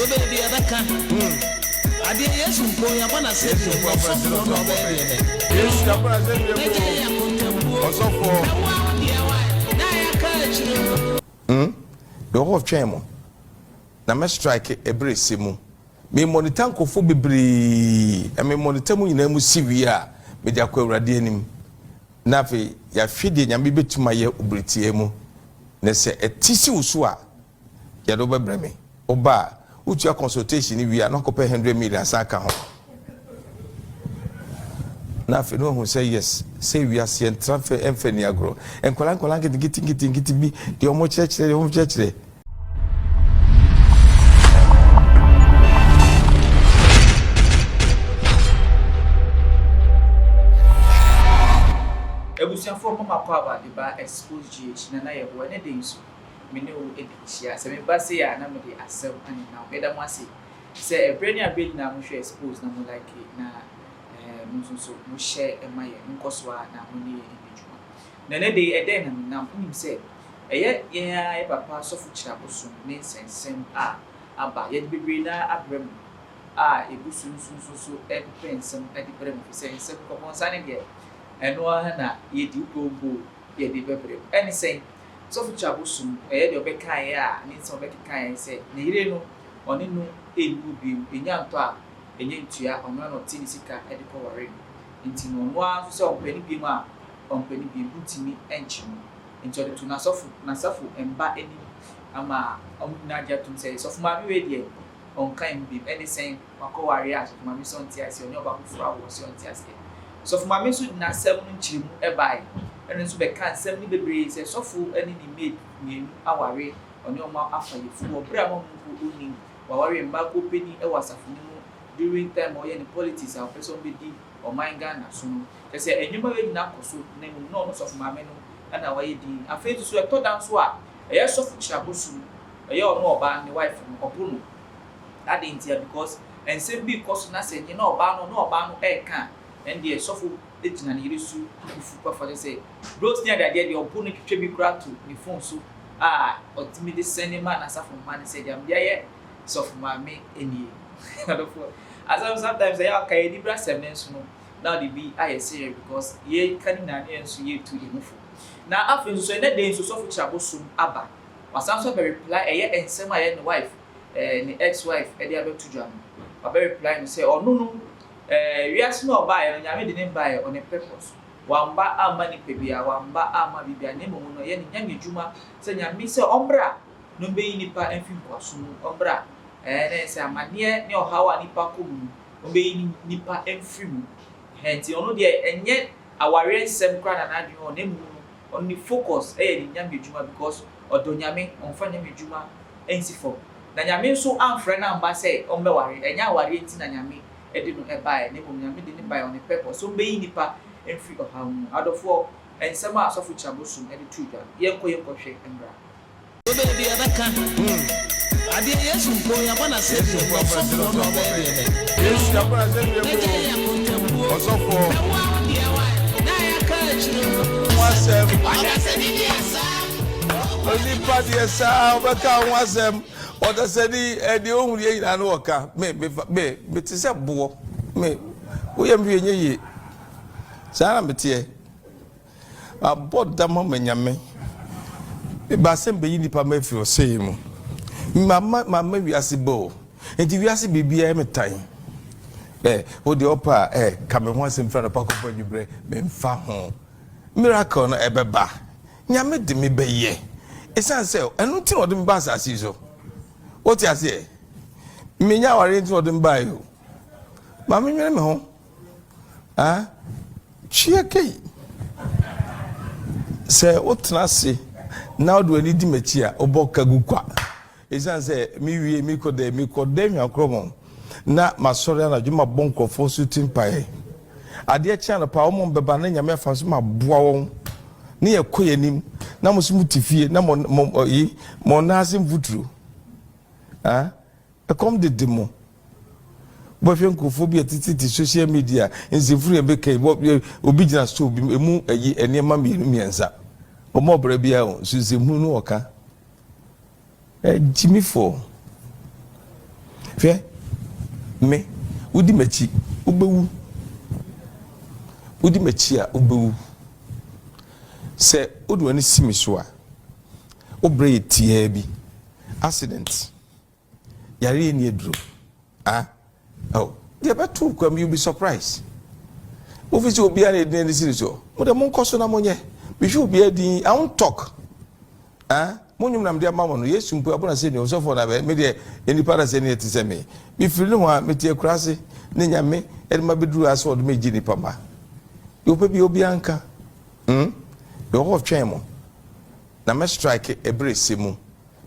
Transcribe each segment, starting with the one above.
Wobɛyɛ bi ɛbɛka adeɛ Yesu mpo yɛabɔ no asɛdua mu ɔsɔfoɔ na ɔbɛyɛ deɛ bɛn Yesu yɛabɔ no asɛdua mu N'agya yɛ akontabuo ɔsɔfoɔ. Na wo a wo deɛ wa na yɛaka akyire o. Hmm mewɔ hɔ twɛn mo na mɛ strike ɛberɛ ɛsɛ mu. Me monitor nkurɔfoɔ bebree na me monitor mo nyinaa mu si wie a mede akɔ Awurade anim na afei yɛahwɛ deɛ Nyame bɛtumi ayɛ wɔ berɛ tiaa mu na sɛ ɛte si wo so a Yɛde wo bɛbrɛ me. Woba a, wotua consultation no wie a, na wakɔpɛ 100 million asan aka ho. Na afei na wahu sɛ yes, sɛ wiase yɛntra mfɛ ɛmfa nni agorɔ. Nkwadaa nkwadaa nketenkete nketenkete bi, deɛ wɔkyerɛkyerɛ, deɛ wɔkyerɛkyerɛ. Abusuafoɔ mama kɔ aba de ba Expose GH Nana Yeboah ɛnɛ da yi nso me ne wo adi nhyia. Sɛ meba sei a na mede asɛm anenam. Meda mo ase sɛ ɛberɛ ne aberɛ nyinaa mohwɛ Expose na mo like na eh, mo nso nso mo share ma yɛn. Monkɔ so ara na mo ne yɛn nni dwuma. Na ɛnɛ de yi ɛdɛn na menam? Wonim sɛ ɛyɛ yɛn ara yɛ papa Sɔfo Kyirabosom ne nsɛnsɛm a aba. Yɛde bebree no ara abrɛ mo a ɛgu so nso nso so ɛrepepɛ nsɛm de brɛ mo ɛfiri sɛ nsɛm nkɔkɔnsa ne deɛ ɛno ara na yɛdi wopɛ wo mpo yɛde bɛbrɛ mo. Ɛne sɛn? Sɔfo Kyabosom, ɛyɛ deɛ ɔbɛkaeɛ a ne nsɛm a ɔbɛkekaeɛ ne sɛ, ne yere no, ɔne no nni hɔ bio, ɛnya ntɔ a, ɛnyɛ ntua, ɔno ara na ɔte ne sika de kɔware no, nti no ɔno ara nso sɛ ɔmpɛ no bio a, ɔmpɛ no bio, wontumi nkye no. Nti ɔde too n'asɔfo, n'asafo mma anim ama wɔn nyinaa agye atom sɛ, Sɔfo maame wei deɛ, ɔnka yɛn ho bio. Ɛne sɛn? Wakɔware a sɔfo maame sɛ ɔnte aseɛ, ɔne ɔba foforɔ awo, ɔse ɔnte aseɛ. Sɔfo maame nso de n'asɛm no nkyerɛmu baeɛ, ɛna nso bɛkaa nsɛm no bebree sɛ sɔfo ne ne maid mmienu aware, ɔne wɔn afa yafunu wɔ berɛ a na wɔn mpo ɔnnim, waware mmaa kuo panin wɔ asafo no mu during time a ɔyɛ ne politics a ɔpɛ sɛ ɔbɛdi ɔman Ghana so no. Kyerɛ sɛ nneɛma wei nyinaa kɔ so na mmom na ɔno sɔfo maame no na wayɛ din. Afei nso so ɛtɔ da nso a ɛyɛ sɔfo kyerɛabosom, ɛyɛ ɔno ɔbaa no ne wife no, ɔbo no. Adɛn ntia? Because nsɛm bi rekɔ so na sɛ ɛnyɛ na ɔbaa no ɔne ɔbaa no reka a, ɛndeɛ sɔfo gyina ne yere so bufu pafa kyerɛ sɛ bros ne adeadeɛ deɛ ɔbo no twitwa bi koraa to ne phone so a ɔtumi de sɛne ma n'asafo mma no sɛ deɛ mede ayɛ sɔfo maame nie. Adɔfoɔ, asɛm sometimes ɛyɛ a ɔka yɛn anibere asɛm nanso no na ɔde bi ayɛ sereɛ because yɛka ne nyinaa no yɛn nso yɛretu yɛn ho fo. Na afei nso so ɛnɛ da yi nso sɔfo Kyerɛabosom aba, wasan nso abɛ reply ɛyɛ nsɛm a ɛyɛ ne wife eh, ne ex wife de abɛto dwa no, wabɛ reply no sɛ ɔno no eh, wiase no a ɔbaeɛ no Nyame de no baeɛ on a purpose, wamba amma nipa biara, wamba amma biribiara, na mmom no ɛyɛ ne Nyame adwuma sɛ Nyame sɛ ɔmbra na ɔmbɛyi nipa mfi nkoasom mu, ɔmbra eh, na ɛyɛ sɛ amaneɛ ne ɔhaw a nipa kɔ mu no, ɔmbɛyi nipa mfiri mu, ɛhɛn, nti ɔno deɛ ɛnyɛ awareɛ nsɛm koraa na n'adwene wɔ, na mmom no ɔno ne focus yɛ ne Nyame adwuma because ɔdɔ Nyame, ɔmfa Nyame adwuma nsi fam. Na Nyame nso amfrɛ no amba sɛ ɔmbɛware, ɛnyɛ awareɛ nti na Nyame de no baeɛ, na mmom Nyame de no baeɛ on a purpose, sɛ ɔmbɛyi nnipa mfiri ɔhaw mu. Adɔfoɔ, nsɛm a Asɔfo Kyabosom de too dwa no, yɛnkɔ yɛnkɔhwɛ mmra. Wobɛyɛ bi ɛbɛka adeɛ Yesu mpo yɛabɔ no Yesu asɛdua mpo mu abɔ ɔsɔfoɔ no na ɔbɛyɛ deɛ bɛn Yesu abɔ no asɛdua mu N'agya yɛ akontabuo ɔsɔfoɔ. Na wo a wo deɛ wa na yɛaka akyire o Ho asɛm. Ɔdasani deɛ saa Onipa deɛ saa ɔbɛka ho asɛm. Ɔdasani deɛ ɔhunu yɛ nyinaa no ɔka. Me me me mete sɛ boɔ. Me woyɛ me hwee nyɛ yie. Saa na meteɛ. Mabɔ dam ama Nyame. Mebaa sɛ mebɛyi nnipa ma afiri ɔsɛeɛ mu. Mamma mamma wiase ba o. Enti wiase biribiara yɛ me tan. Ɛ wo deɛ ɔpɛ a ɛ ka me ho asɛm firi anɔpa kɔpem anwummerɛ memfa ho. Miracle no ɛbɛba. Nyame de me bɛyɛ. Ɛsiane sɛ ɛno nti na ɔde me ba asase yi so. Wote aseɛ? Menya awareɛ nti na ɔde me baeɛ o. Ma menwene me ho. Ah, tweɛ kei. Sɛ wotena ase na wode w'ani di m'akyi a, wobɔ ka gu kwa. Esiane sɛ mewie mekɔ dɛ mekɔ dɛ hwankorɔmɔ na masɔre anadwo mabɔ nkurɔfoɔ so ti mpaeɛ. Adeɛ kye anɔpa a wɔn bɛba na Nyame afa so maboa wɔn ne yɛkɔ yɛn anim na mo nso mote fie na mo mo yi mo nan ase mfuturo. Ah, Ɛkɔm dede mo. Wobɛhwɛ nkurɔfoɔ bi a ɛtetete social media nsɛmfunu a ɛbɛka yi, wɔ obi gyina store bi mu, ɛmu ayi nneɛma mmienu mmiɛnsa. Ɔmmɔ ɔbra biara o, nso nsɛmhunu no ɔka. Gyimifoɔ. Hwɛ, me, wodi m'akyi, wobɛwu. Wodi m'akyi a, wobɛwu. Sɛ wode w'ani si me so a, wo berɛ yɛ tiaa bi. Accident, yareɛ nni aduro. Ah, oh, deɛ ɛbɛto wo kwam, you be surprised. Wofi sɛ obiara na ɛdi n'ani si ne so. Mo deɛ monkɔ so na monyɛ. Mehwɛ obiara din, I won't talk. Ah, mo nnwom na mede ama mo no, Yesu mpo abona sɛ ni, ɔsɔfoɔ na bɛ, me deɛ, nnipa na sɛ ni ɛte sɛ me. Mefiri ne ho a, mete akuraase, ne Nyame de ma bɛduru ha sɛ ɔde me gye nnipa mma. Deɛ ɔpɛ biara obiara nka. Hmm, mewɔ hɔ retwɛn mo, na mɛ strike ɛberɛ ɛsɛ mu.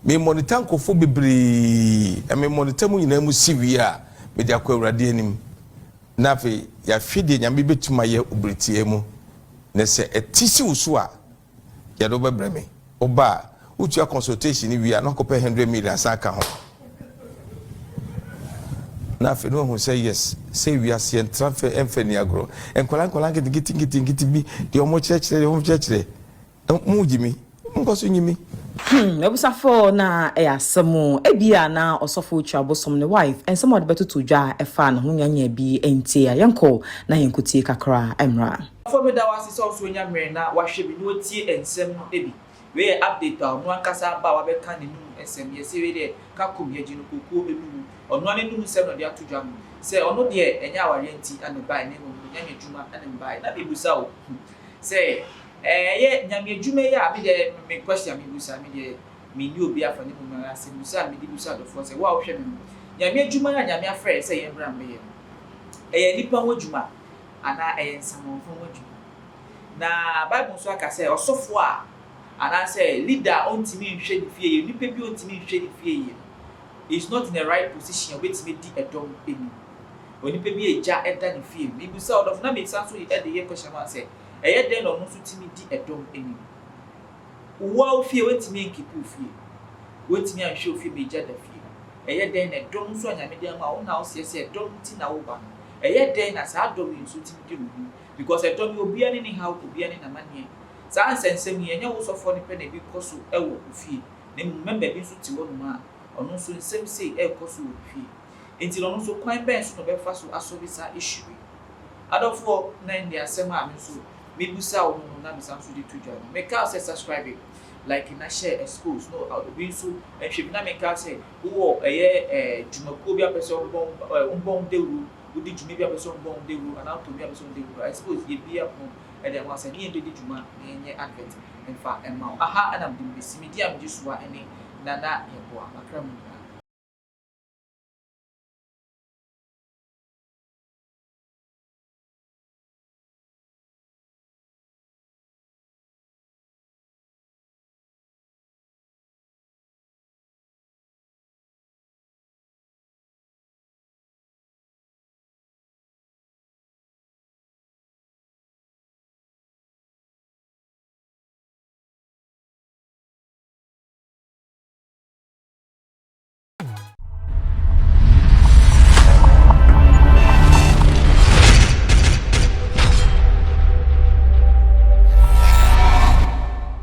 Me monitor nkurɔfoɔ bebree, na me monitor mo nyinaa mu si wie a, mede akɔ Awurade anim. Na afei yɛahwɛ deɛ Nyame bɛtumi ayɛ wɔ berɛ tiaa mu. Na sɛ ɛte si wo so a, Yɛde wo bɛbrɛ me. Woba a, wotua consultation no wie a, na wakɔpɛ 100 million asan aka ho. Na afei na wahu sɛ yes, sɛ wiase yɛntra mfɛ ɛmfa ni agorɔ. Nkwadaa nkwadaa nketenkete nketenkete bi, deɛ wɔn kyerɛkyerɛ, deɛ wɔn kyerɛkyerɛ. Mo gye mi, mo nkɔ so nyi mi. Abusafo na ɛyɛ asɛm o. Ebia na ɔsɔfo Twa Bosom ne wife nsɛm a ɔde bɛtoto dwa a ɛfa ne ho nyanya bi nti a yɛnkɔ na yɛnkɔtie kakra mmra. Ɔfo meda wo ase sɛ wo nso wanya mmerɛ na wahwɛ bi na watie nsɛm no bi. Wei yɛ update a ɔno ankasa aba a wabɛka n'anum nsɛm. Yɛse wei deɛ ka kum yɛgye no kokuo anum. Ɔno ara n'anum nsɛm na ɔde ato dwa no sɛ ɔno deɛ ɛnyɛ awareɛ nti na ɛbaeɛ na mmom no Nyame adwuma na ɛbaeɛ. Na mebusa wo sɛ ɛyɛ Nyame adwuma yi a me deɛ me question a mebusa me deɛ menni obi afa na mmom asɛmbusa a mede busa adɔfoɔ sɛ wo a wohwɛ me no Nyame adwuma yi a Nyame afrɛ yɛ sɛ yɛmmra mmɛyɛ no ɛyɛ nnipa ho adwuma anaa ɛyɛ nsamanfo ho adwuma. Na Bible nso aka sɛ ɔsɔfo a anaasɛ leader a ɔntumi nhwɛ ne fie yie, nipa bi a ɔntumi nhwɛ ne fie yie no, he is not in the right position a ɔbɛtumi adi ɛdɔm anim. Onipa bi a egya da ne fie mu. Mebisa ɔdɔfo na mesan nso de yɛ question mark sɛ, ɛyɛ dɛn na ɔno nso tumi di ɛdɔm anim? Wo ara wo fie, woantumi ankipi wo fie. Woantumi anhwɛ wo fie ma egya da fie. Ɛyɛ dɛn na ɛdɔm nso a Nyame de ama wo, wo na woseɛ sɛ ɛdɔm nti na woba no, ɛyɛ dɛn na saa dɔm yi nso tumi di wo anim? Because ɛdɔm yi, obiara ne ne haw, obiara ne n'amanneɛ. Saa nsɛnsɛm yi, ɛnyɛ wo sɔfoɔ no pɛ na ebi kɔ so wɔ wo fie, na mmom member bi nso te hɔnom a, ɔno nso nsɛm sei rekɔ so wɔ ne fie. Enti no ɔno nso kwan bɛn so na ɔbɛfa so asɔre saa issue yi? Adɔfoɔ, na ɛnde asɛm a me nso mebisa wo no no na mesan nso de to dwa no. Meka wo sɛ subscribe, like na share, expose na obi nso nhwɛ bi. Na meka wo sɛ wowɔ ɛyɛ eh, dwumakuo bi a wopɛ sɛ wobɔ eh, wobɔ ho dawuro, wodi dwuma bi a wopɛ sɛ wobɔ ho dawuro anaa wotɔ bi a wopɛ sɛ wobɔ dawuro a, expose yɛ bi apono de ama wo sɛ ne yɛn bɛdi dwuma na yɛnyɛ advert mfa mma wo. Aha na mede mo bɛsi. Me din a megye soa ne Nana Yeboah. Makra mu nyinaa.